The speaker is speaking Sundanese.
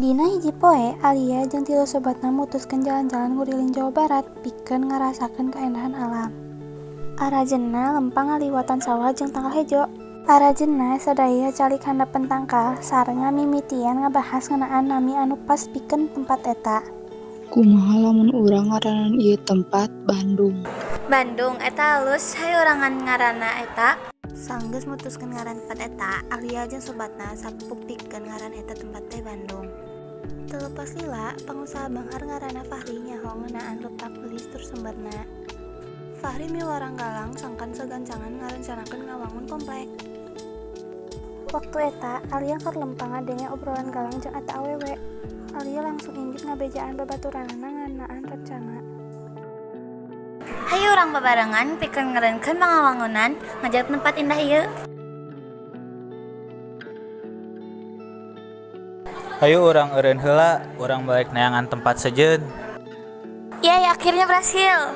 Dina hiji poe, Alia jeung tilu sobatna mutuskeun jalan-jalan nguriling Jawa Barat pikeun ngarasakeun kaendahan alam. Arajenna lempang ngaliwatan sawah jeung tangkal hejo. Arajenna sadaya calik handapeun tangkal sareng ngamimitian ngabahas ngeunaan nami anu pas pikeun tempat eta. Kumaha lamun urang ngaranan ieu tempat Bandung. Bandung, eta alus, hayu urang ngaranna eta. Sanggeus mutuskeun ngaran tempat eta, Alia jeung sobatna sapuk pikeun ngaran eta tempat teh Bandung. Teu lepas lila, pangusaha beunghar ngaranna Fahri nyaho ngeunaan lepak geulis tur sumberna. Fahri miwarang Galang sangkan sagancangan ngarencanakeun ngawangun komplek. Waktu eta, Alia keur lempang ngadenge obrolan Galang jeung eta awewe. Alia langsung indit ngabejaan babaturanna ngeunaan rencana. Hayu urang babarengan pikeun ngeureunkeun pangawangunan ngajak tempat indah ieu. Hayu urang eureun heula, urang balik neangan tempat sejen. Yeay, akhirnya berhasil.